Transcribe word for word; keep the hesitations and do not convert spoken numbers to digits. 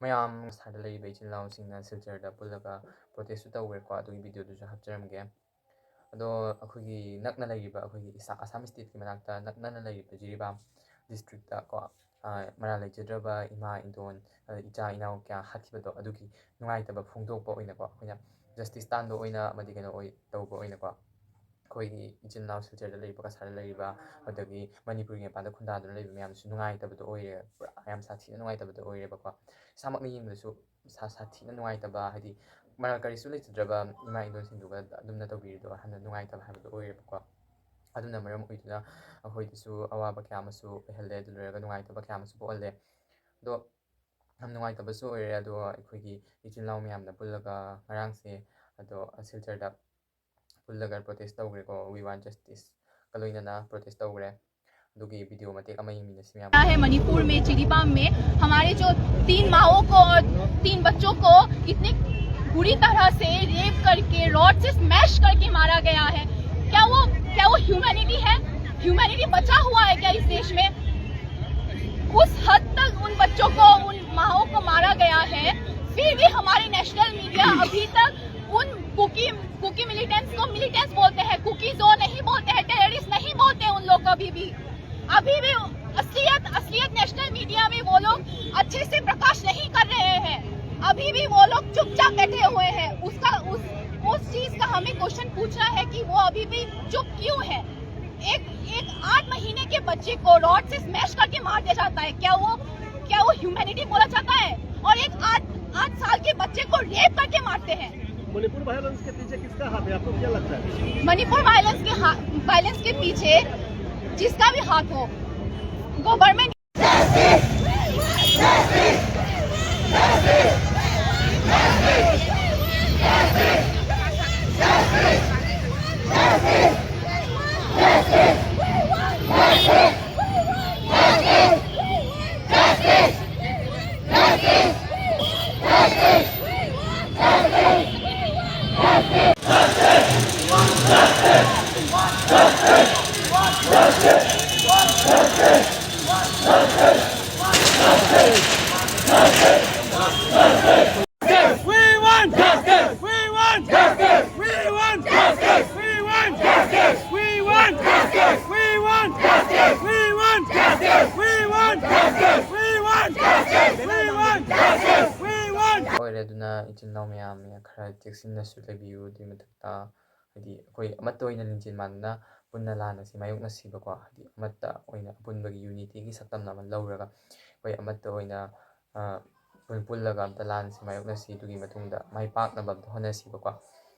ꯃꯌꯥꯝ ꯁꯥꯗ ꯂꯩꯔꯤꯕ ꯏꯆꯤꯜ ꯏꯅꯥꯎꯁꯤꯡꯅ ꯁꯤꯜꯆꯔꯗ ꯄꯨꯜꯂꯒ ꯄ꯭ꯔꯣꯇꯦꯁꯁꯨ ꯇꯧꯈ꯭ꯔꯦꯀꯣ꯫ ꯑꯗꯨꯒꯤ ꯚꯤꯗꯤꯑꯣꯗꯨꯁꯨ ꯍꯥꯞꯆꯔꯝꯒꯦ꯫ ꯑꯗꯣ ꯑꯩꯈꯣꯏꯒꯤ ꯅꯛꯅ ꯂꯩꯔꯤꯕ ꯑꯩꯈꯣꯏꯒꯤ ꯏꯁꯥ ꯑꯁꯥꯝ ꯁ꯭ꯇꯦꯠꯀꯤ ꯃꯅꯥꯛꯇ ꯅꯛꯅꯅ ꯂꯩꯔꯤꯕ ꯖꯤꯔꯤꯕꯥꯝ ꯗꯤꯁꯇ꯭ꯔꯤꯛꯇ ꯀꯣ, ꯃꯔꯥꯜ ꯂꯩꯖꯗ꯭ꯔꯕ ꯏꯃꯥ ꯏꯟꯗꯣꯟ, ꯏꯆꯥ ꯏꯅꯥꯎ ꯀꯌꯥ ꯍꯥꯠꯈꯤꯕꯗꯣ, ꯑꯗꯨꯒꯤ ꯅꯨꯡꯉꯥꯏꯇꯕ ꯐꯣꯡꯗꯣꯛꯄ ꯑꯣꯏꯅꯀꯣ, ꯑꯩꯈꯣꯏꯅ ꯖꯁꯇꯤꯁ ꯇꯥꯟꯕ ꯑꯣꯏꯅ ꯑꯃꯗꯤ ꯀꯩꯅꯣ ꯑꯣꯏ ꯇꯧꯕ ꯑꯣꯏꯅꯀꯣ, ꯑꯩꯈꯣꯏꯒꯤ ꯏꯆꯤꯜ ꯏꯅꯥꯎ ꯁꯤꯜꯆꯔꯗ ꯂꯩꯔꯤꯕ, ꯀꯁꯥꯔꯗ ꯂꯩꯔꯤꯕ, ꯑꯗꯒꯤ ꯃꯅꯤꯄꯨꯔꯒꯤ ꯃꯄꯥꯟꯗ ꯈꯨꯟꯗꯥꯗꯨꯅ ꯂꯩꯕ ꯃꯌꯥꯝꯁꯨ ꯅꯨꯡꯉꯥꯏꯇꯕꯗꯣ ꯑꯣꯏꯔꯦ꯫ ꯄꯨꯔꯥ ꯌꯥꯝ ꯁꯥꯊꯤꯅ ꯅꯨꯡꯉꯥꯏꯇꯕꯗꯣ ꯑꯣꯏꯔꯦꯕꯀꯣ꯫ ꯏꯁꯥꯃꯛꯅ ꯌꯦꯡꯕꯗꯁꯨ ꯁꯥ-, ꯁꯥꯊꯤꯅ ꯅꯨꯡꯉꯥꯏꯇꯕ, ꯍꯥꯏꯗꯤ ꯃꯔꯥꯜ ꯀꯔꯤꯁꯨ ꯂꯩꯖꯗ꯭ꯔꯕ ꯏꯃꯥ ꯏꯟꯗꯣꯟꯁꯤꯡꯗꯨꯒ ꯑꯗꯨꯝꯅ ꯇꯧꯕꯤꯔꯤꯗꯣ ꯌꯥꯝꯅ ꯅꯨꯡꯉꯥꯏꯇꯕ ꯍꯥꯏꯕꯗꯣ ꯑꯣꯏꯔꯦꯕꯀꯣ꯫ ꯑꯗꯨꯅ ꯃꯔꯝ ꯑꯣꯏꯗꯨꯅ ꯑꯩꯈꯣꯏꯗꯁꯨ ꯑꯋꯥꯕ ꯀꯌꯥ ꯑꯃꯁꯨ ꯑꯣꯏꯍꯜꯂꯦ꯫ ꯑꯗꯨ ꯂꯣꯏꯔꯒ ꯅꯨꯡꯉꯥꯏꯇꯕ ꯀꯌꯥ ꯑꯃꯁꯨ ꯄꯣꯛꯍꯜꯂꯦ꯫ ꯑꯗꯣ ꯌꯥꯝ ꯅꯨꯡꯉꯥꯏꯇꯕꯁꯨ ꯑꯣꯏꯔꯦ꯫ ꯑꯗꯣ ꯑꯩꯈꯣꯏꯒꯤ ꯏꯆꯤꯜ ꯏꯅꯥꯎ ꯃꯌꯥꯝꯅ ꯄꯨꯜꯂꯒ ꯉꯔꯥꯡꯁꯦ, ꯑꯗꯣ ꯁꯤꯜꯆꯔꯗ ꯄꯨꯜꯂꯒ ꯄ꯭ꯔꯣꯇꯦꯁ ꯇꯧꯈ꯭ꯔꯦꯀꯣ, "We want justice"ꯀ ꯂꯣꯏꯅꯅ ꯄ꯭ꯔꯣꯇꯦꯁ ꯇꯧꯈ꯭ꯔꯦ꯫ ꯑꯗꯨꯒꯤ ꯚꯤꯗꯤꯑꯣ ꯃꯇꯦꯛ ꯑꯃ ꯌꯦꯡꯃꯤꯟꯅꯁꯤ ꯃꯌꯥꯝ꯫ है मणिपुर में जिरीबाम में हमारे जो तीन माओं को और तीन बच्चों को इतनी बुरी तरह से रेप करके, रॉड से स्मैश करके मारा गया है। क्या वो, क्या वो ह्यूमैनिटी है? ह्यूमैनिटी बचा हुआ है क्या इस देश में? उस हद तक उन बच्चों को, उन माओं को मारा गया है, फिर भी हमारे नेशनल मीडिया अभी तक उन कुकी, कुकी मिलिटेंट्स को मिलिटेंट्स बोलते हैं, कुकी जो नहीं बोलते हैं, टेररिस्ट नहीं बोलते उन लोग को अभी भी। अभी भी असलियत, असलियत नेशनल मीडिया में वो लोग अच्छे से प्रकाश नहीं कर रहे हैं। अभी भी वो लोग चुपचाप बैठे हुए हैं। उसका, उस, उस चीज का हमें क्वेश्चन पूछना है कि वो अभी भी चुप क्यों है। एक, एक आठ महीने के बच्चे को रॉड से स्मैश करके मार दिया जाता है। क्या वो, क्या वो ह्यूमैनिटी बोला जाता है? और एक आठ, आठ साल के बच्चे को रेप करके मारते हैं। मणिपुर वायलेंस के पीछे किसका हाथ है, आपको क्या लगता है? मणिपुर वायलेंस के हा-, वायलेंस के पीछे जिसका भी हाथ हो, गवर्नमेंट ꯑꯗꯨꯅ ꯏꯆꯤꯟ ꯏꯅꯥꯎ ꯃꯌꯥꯝ ꯈꯔ ꯆꯦꯛꯁꯤꯟꯅꯁꯨ ꯂꯩꯕꯤꯌꯨ꯫ ꯑꯗꯨꯒꯤ ꯃꯊꯛꯇ ꯍꯥꯏꯗꯤ ꯑꯩꯈꯣꯏ ꯑꯃꯠꯇ ꯑꯣꯏꯅ ꯂꯤꯡꯖꯦꯜ ꯃꯥꯟꯅꯅ ꯄꯨꯟꯅ ꯂꯥꯟ ꯑꯁꯤ ꯃꯥꯌꯣꯛꯅꯁꯤꯕꯀꯣ꯫ ꯍꯥꯏꯗꯤ ꯑꯃꯠꯇ ꯑꯣꯏꯅ ꯑꯄꯨꯟꯕꯒꯤ ꯌꯨꯅꯤꯇꯤꯒꯤ ꯁꯛꯇꯝ ꯑꯃ ꯂꯧꯔꯒ ꯑꯩꯈꯣꯏ ꯑꯃꯠꯇ ꯑꯣꯏꯅ, ꯑ, ꯄꯨꯟ-, ꯄꯨꯜꯂꯒ ꯑꯝꯇ ꯂꯥꯟꯁꯤ ꯃꯥꯌꯣꯛꯅꯁꯤ꯫ ꯑꯗꯨꯒꯤ ꯃꯇꯨꯡꯗ ꯃꯥꯏ ꯄꯥꯛꯅꯕ ꯑꯝꯇ ꯍꯣꯠꯅꯁꯤꯕꯀꯣ꯫